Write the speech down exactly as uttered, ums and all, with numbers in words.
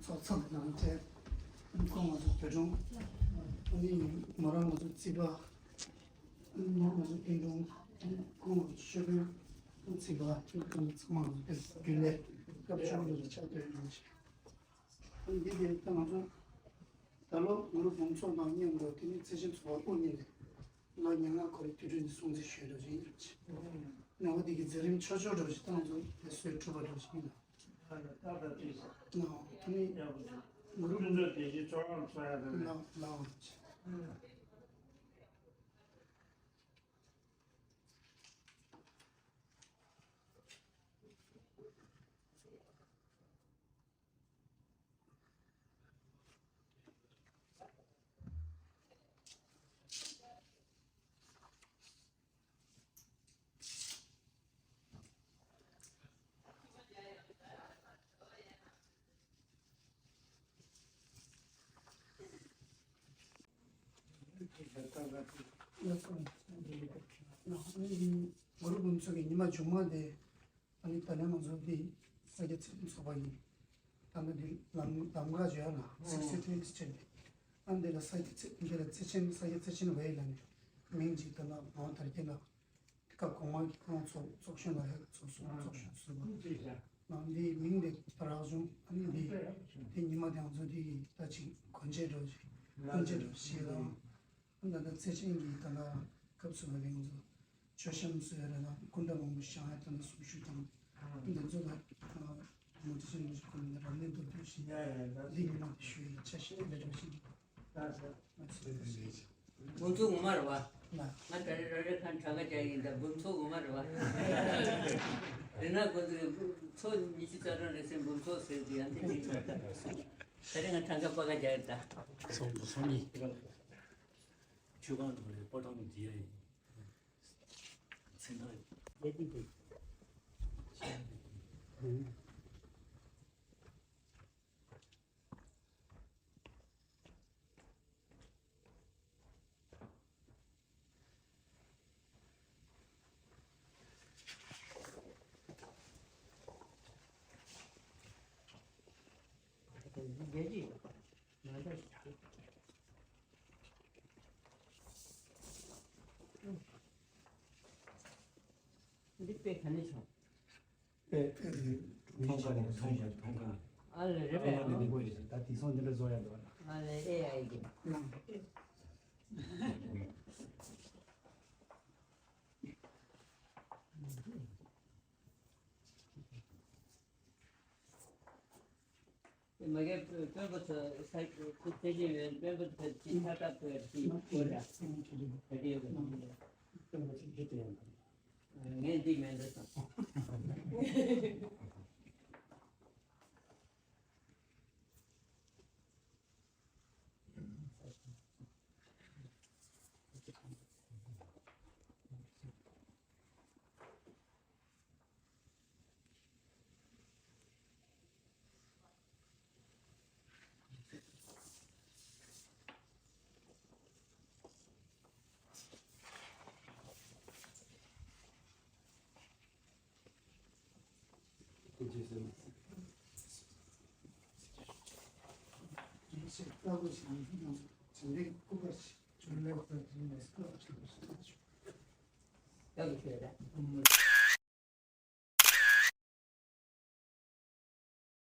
ཚོགས་ཚང་ནང་བཅས་ཁོང་ང་ཚོ་བོད་ལྗོངས་ཨ་ནི་མོ་རང་ང་ཚོ་རྩིས་པ་ཨ་ནི་མོ་ང་ཚོ་དཔལ་ལྗོངས་ཁོང་ང་ཚོ་ཤོད་པའི་རྩིས་པ་ཁོང་ཚང་མ་ང་ཚོ་རྒྱུན་ལས་སྐབས་བཅུ་གཉིས་ལ་ཕྱག་དེ་ཡོད་ཞིང་། འདི་དེ་ལྟ་ང་ཚོ་ད་ལོ་མུ་རུ་འབུམ་ཚོགས་དང་མཉམ་དུ་དེ་ནི་བརྩེ་ཆེན་ཚོགས་པ་དབུ་བརྙེས་ནས་ལོ་ཉེར་ལྔ་འཁོར་བའི་དུས་དྲན་གྱི་སྲུང་བརྩི་ཞུས་འགྲོ་བཞིན་ཡོད་ཅིང་། ནང་པ་འདི་གི་མཛད་རིམ་ཆོས་ཆོས་འགྲོ་བཞིན་ཏང་ཚོ་དེ་སྲོལ་གྲུབ་པ་འགྲོ་བཞིན་ཡིན་ལ། ནང་དེ་ནི་མུ་རུ་འབུམ་ཚོགས་དེ་བཞིན་ཚོགས་རང་འཚོགས་ཡ་རེད། ལ་ལ། མུ་རུ་འབུམ་ཚོགས་ཀྱི་ཉི་མ་མཇུག་མ་དེ། ཨ་ནི་ད་ལན་ང་ཚོ་འདི་ས་སྐྱ་བརྩེ་ལྡན་ཚོགས་པ་ཡིན། ད་ནི་འདི་ལམ་ལམ་ཁ་བརྗོད་ཡ་ལ་སིག་སི་ཐི་ཡིག་སི་ཅན་ཏེ། ཨ་འདི་ལ་ས་སྐྱ་བརྩེ་འདི་ལ་བརྩེ་ཆེན་ས་སྐྱ་བརྩེ་ཆེན་ཝེ་ལ་ནི་མིང་ཅིག་ད་ལ་ནང་དར་རྒྱས་ལ་སྐབས་གོང་མ་གི་ཁོང་ཚོ་ཚོགས་གཞོན་ལ་ཧེ་ཚོགས་གཞོན་ཚོགས་གཞོན་ཟུར་པ་ནང་འདི་མིང་འདི་ད་རག་བྱུང་། ཨ་ནི་འདི་འདི་ཉི་མ་དེ་ང་ཚོ་འདི་ད་ཅིག་གོན་ཆས་འགྲོ་ཞིག་གོན་ཆས་འགྲོ་ཞིག་ལ། ཨ་ད་ལྟ་བརྩེ་ཆེན་གྱི་ད་ལྟ་སྐབས་སུ་བབས་པའི་ང་ཚོ་མཆོད་བཤམས་བཟོ་ཡ་རེད་ལ་སྐུ་འདྲ་མང་པོ་བཞེངས་ཡ་དང་གསུང་ཞུ་དང་། འདི་ཚོ་ལ་མུ་ཏི་ཆེན་མོ་ཞིག་ཁོ་ན་རབ་གནས་མདོར་བསྡུས་ཤིག་འདི་ཉི་མ་དེ་ཞུ་ཡི་ཆ་ཤས་ལས་སྒྲོག་ཞིག་འབུམ་ཚོགས་ངོ་མ་རེད་བ། ང་ད་རེ་ར་རེ་ཁ་གྲངས་ཀ་རྒྱག་ཡིན་ད་འབུམ་ཚོགས་ངོ་མ་རེད་བ། རེད་ན་ཁོ་ཚོས་ཚོགས་ཉི་ཤུ་རྩ་གྲངས་རེད་ཟེར་འབུམ་ཚོགས་ཟེར་དུས་ཡང་དེ་ཅིག་མ་ད་རེ་ང་གྲངས་ཀ་པ་ཀ་རྒྱག་ཡིན་ད། སོང་སོང་ཉིད། ཆོས་ཁང་ནང་ལ་པར་ཐང་ནས་བྲིས་ཡ་ཡིན། མཚན་ཐང་། འདི་དཔེ་ག་ནས་བྱུང་། དཔེ་དཔེ་དེ་མཐོང་ག་ནས་མཐོང་ག་མཐོང་ག་ཨ་ལེ་རེད་པས། ཨ་ལེ་དེ་དགོས་རེད། ད་དེང་སང་འདི་འདྲ་བཟོ་ཡ་འདུག་ཨ་ལེ་ཨེ་ཨའི་གི་མ་གི་དཔོན་པོ་ཚོ་ས་ཁུ་ཚེ་ཆེན་ཡོད། དཔོན་པོ་ཚོ་ཅི་ཐ་ཐ་ཐོས་ཏི་གོ་ར་ད་དེ་ཡོད་གི་ངས་འདི་མེད་འདུག་དང་།